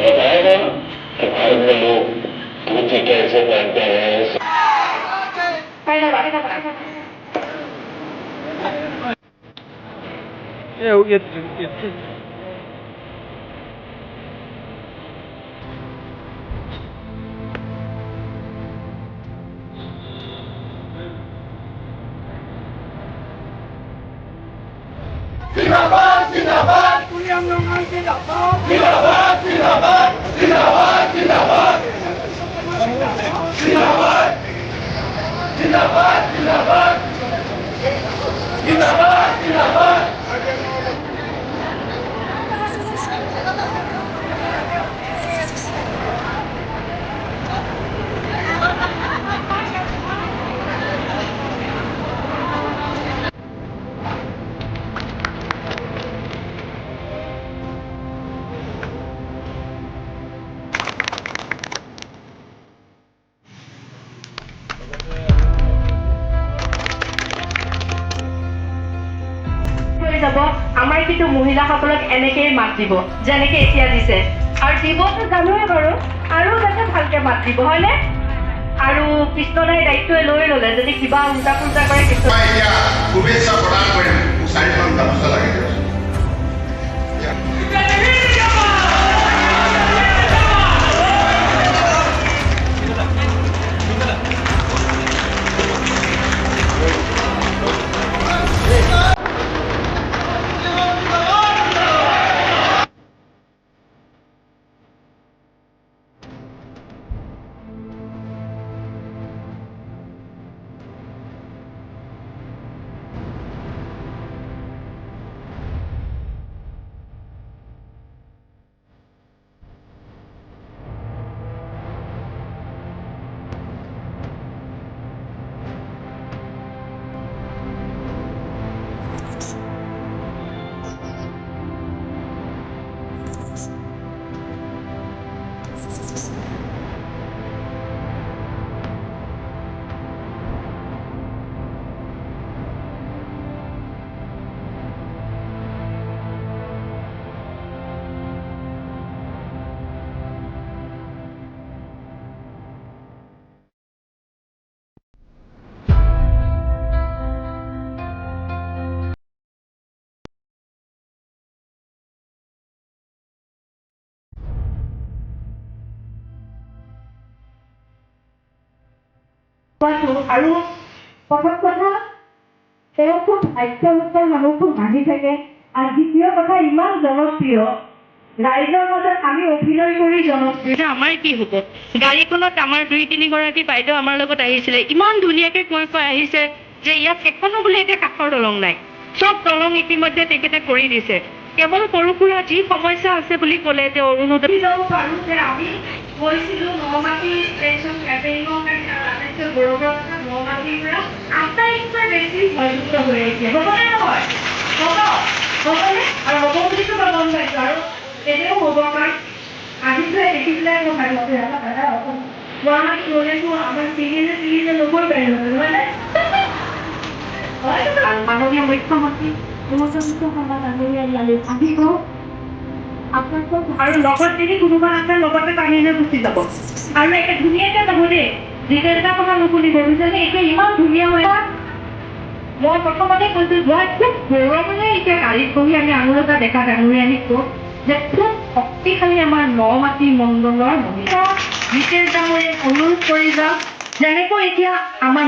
बताएगा कि भारत में लोग धोती कैसे पहनते हैं। কৰি যাব। আমাৰ কিন্তু মহিলাসকলক এনেকেই মাত দিব, যেনেকে এতিয়া দিছে। আৰু দিবতো জানোৱে বাৰু, আৰু যাতে ভালকে মাত দিব, হয়নে? আৰু কৃষ্ণদাই দায়িত্ব লৈ ললে, যদি কিবা উল্টা পুল্টা কৰে, কৃষ্ণ মই এতিয়া শুভেচ্ছা প্ৰদান কৰিম। মোক চাৰিখন গামোচা লাগে। আৰু প্ৰথম কথা, তেওঁ খুব হাস্যৰসৰ মানুহ, খুব হাঁহি থাকে। আৰু দ্বিতীয় কথা, ইমান জনপ্ৰিয় ৰাইজৰ মাজত, আমি অভিনয় কৰি জনপ্ৰিয়, আমাৰ কি হ'ব? গাড়ীখনত আমাৰ দুই তিনিগৰাকী বাইদেউ আমাৰ লগত আহিছিলে, ইমান ধুনীয়াকে কৈ কৈ আহিছে যে ইয়াত এখনো বোলে এতিয়া কাঠৰ দলং নাই, চব দলং ইতিমধ্যে তেখেতে কৰি দিছে। কেৱল সৰু সুৰা যি সমস্যা আছে বুলি ক'লে যে অৰুণোদয় যাব পাৰোঁ যে আমি গৈছিলোঁ নমাটি ষ্টেচন কেম্পেইনিঙৰ কাৰণে, আৰু আটাইতকৈ গৌৰৱৰ কথা, নমাটিৰ পৰা আটাইতকৈ বেছি জয়যুক্ত হৈ আহিছে। হ'বনে নহয়? হ'ব, হ'বনে? আৰু হ'ব বুলিতো মই গম পাইছোঁ, আৰু এনেও হ'ব, কাৰণ আহি পেলাই দেখি পেলাই মই ভাবিছোঁ, দাদা, গুৱাহাটী গ'লেতো আমাৰ চিৰিয়েলে চিৰিয়েলে নগৈ পাৰিব, নহয়নে? মাননীয় মুখ্যমন্ত্ৰী হিমন্ত বিশ্ব শৰ্মা ডাঙৰীয়া ইয়ালৈ আহিব আপোনালোক, আৰু লগত যদি কোনোবা আছে, লগতে টানি লৈ গুচি যাব। আৰু একে ধুনীয়াকে যাব দেই, যিটো এটা কথা নুশুনিব, বুজিছেনে? এইটো ইমান ধুনীয়া হয়। মই প্ৰথমতে কৈছো, মই খুব গৌৰৱেৰে এতিয়া গাড়ীত বহি আমি আঙুলতা ডেকা ডাঙৰীয়ানীক কওঁ যে খুব শক্তিশালী আমাৰ নমাটি মণ্ডলৰ মহিলা জিতেশ ডাঙৰীয়াক অনুৰোধ কৰি যাওক, যেনেকৈ এতিয়া আমাৰ